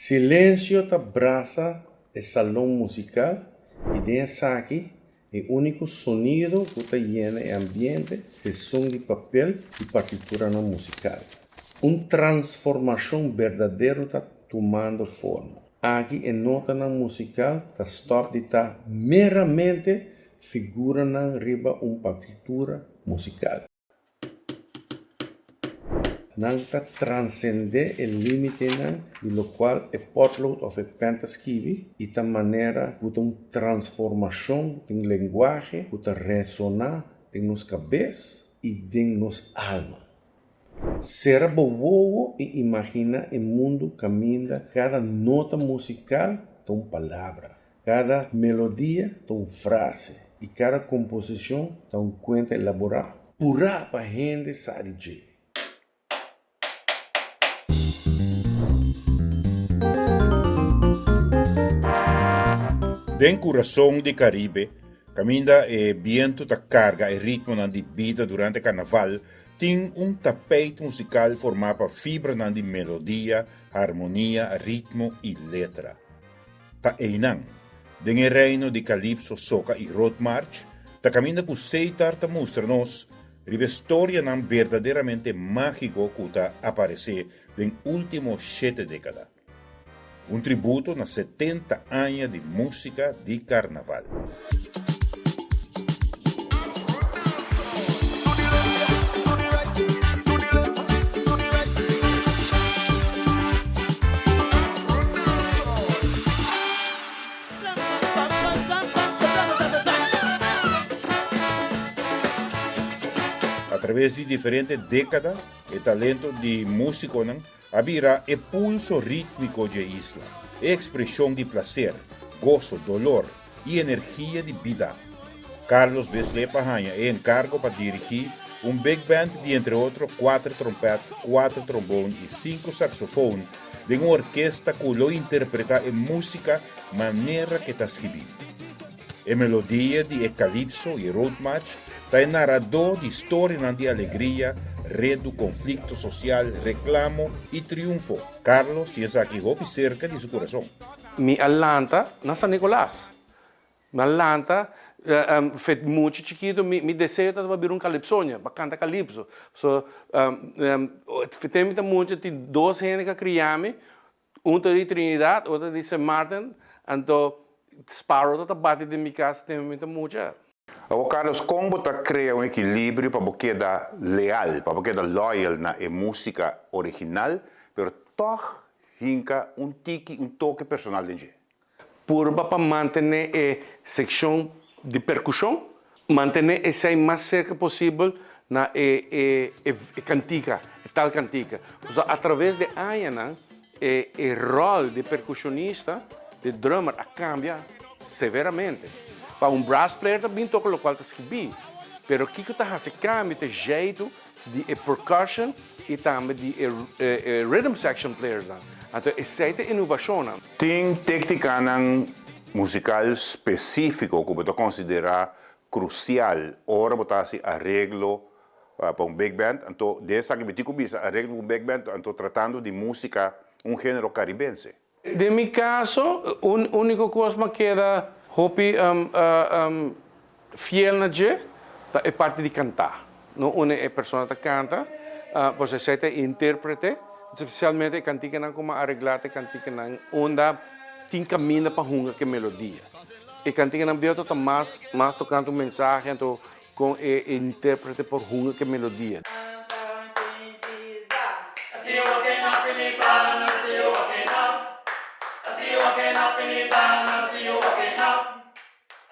Silensio ta brasa e salon musikal i den esaki e úniko sonido ku ta yena e ambiente ta esun di papel i partituranan musikal. Un transformashon berdadero ta tumando forma. Aki e notanan musikal ta stòp di ta meramente figuranan riba un partitura musikal. Nan ta transendé e límitenan di lokual e pòtlood òf e pèn ta skibi i ta manera ku ta un transformashon den lenguahe ku ta resoná den nos kabes i den nos alma. Sera bo wowo i imaginá e mundu kaminda kada nota musikal ta un palabra. Kada melodia ta un frase i kada komposishon ta un kuenta elaborá, purá pa hende sa di dje. Den kurason di Karibe, kaminda e bientu ta karga e ritmonan di bida durante karnaval, tin un tapeit musikal formá pa fibranan di melodia, harmonia, ritmo i letra. Ta einan, den e reino di kalipso, soka i roadmarch, ta kaminda ku Seitar ta mustra nos riba e storianan berdaderamente mágiko ku ta aparesé den último shete dékada. Un tributo na 70 aña di músika di karnaval. Atraves di diferente dékada e talento di músikonan a bira e pulso rítmiko dje isla, e ekspreshon di plaser, goso, dolor i energia di bida. Carlos Besleep a haña e enkargo pa dirigí un big band di entre otro kuater trompèt, kuater trombon i sinku saksofon den un orkesta ku lo interpretá e músika manera ke ta skibí. E melodia di e kalipso i roadmarch ta e naradó di storianan di alegria, redu, konflikto sosial, reklamo i triunfo. Carlos tin esaki hopi serka di su kurason. Mi a lanta na San Nicolas. Mi a lanta fet mucha chikitu mi mi deseo tabata pa bira un kalipsonia, pa kanta kalipso. So te mi ta mucha tin dos hende ku a kria mi, un ta di Trinidad, otro ta di Sint Maarten, anto Sparrow tabata bati den mi kas tempu mi ta mucha. Awor Carlos, kon bo ta krea un ekilibrio pa bo keda leal, pa bo keda loyal na e músika original, pero tòg hinka un tiki, un toke personal den dje? Purba pa mantené e sekshon di perkushon, mantené esei mas serka posibel na e e e kantika, e tal kantika. Pasobra atraves di añanan e e ròl di perkushonista, di drummer a kambia severamente. Pa un brass player ta bin toka lokual ta skibí, pero kiko ta hasi kambio ta e zjeitu di e percussion i tambe di e e rhythm section playersnan. Anto esei ta inovashonnan. Tin téktikanan musikal spesífiko ku bo ta konsiderá krusial ora bo ta hasi areglo pa un big band? Anto den esaki mi tin ku bisa areglo pa un big band, anto tratando di músika un género karibense. Den mi kaso, un úniko kos mi a keda hopi fiel na dje ta e parti di kantá. No unda e persona ta kanta, pues esei ta e intérprete, spesialmente e kantikanan ku mi a areglá ta e kantikanan unda tin kaminda pa hunga ku e melodia. E kantikanan bieu ta mas mas tokante un mensahe, anto kon e intérprete por hunga ku e melodia.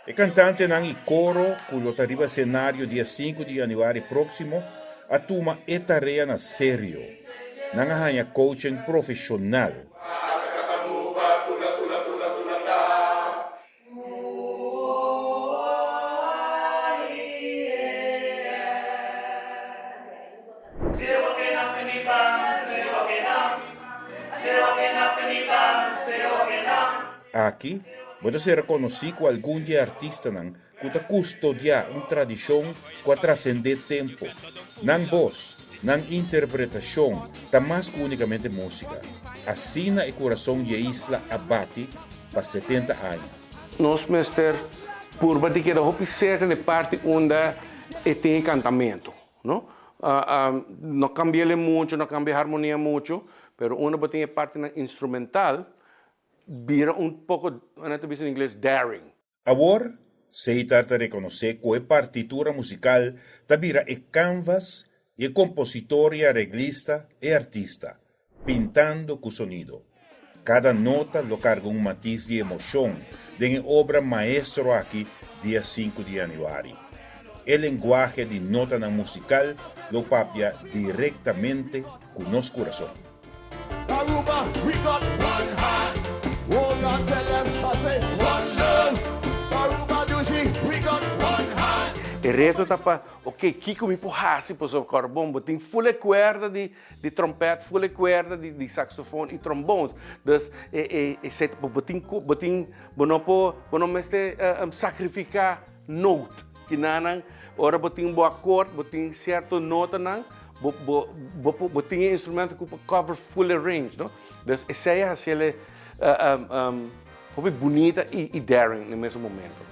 E kantantenan i koro ku lo ta riba senario dia sinku di yanüari próksimo a tuma e tarea na serio. Nan a haña coaching profeshonal. Aki bo ta sera konosí ku algun di e artistanan ku ta kustodiá un tradishon ku a trasendé tempu. Nan bos. Nan interpretashon ta mas ku únikamente músika. Asina e kurason di e isla a bati pa 70 aña. Nos mester purba di keda hopi serka na e parti unda e tin e kantamentu, no? No kambi'el muchu, no kambia e harmonia muchu, pero unda bo tin e partinan instrumental, bira un poko, nan ta bisa na ingles, daring. Awor, Seitar ta rekonosé ku e partitura musikal ta bira e kanvas i e kompositor i areglista e artista, pintando ku sonido. Kada nota lo karga un matis di emoshon den e obra maestro aki dia sinku di yanüari. E lenguahe di notanan musikal lo papia direktamente ku nos kurason. Aruba, we got one heart. Oh God, tell them, I say one love. Aruba, dushi, we got one heart. E reto ta pa, ok, kiko mi por hasi pasobra kòrda bon, bo tin ful e kuerda di di trompèt, ful e kuerda di di saksofon i trombons. Dus e e esei ta bo tin ku bo tin bo no por bo no mester sakrifiká noot. Kinanan ora bo tin bo akord, bo tin sierto notanan, bo bo bo por bo tin e instrumento ku por cover full e range, no? Dus esei a hasiel e hopi bunita i daring na e mesun momento.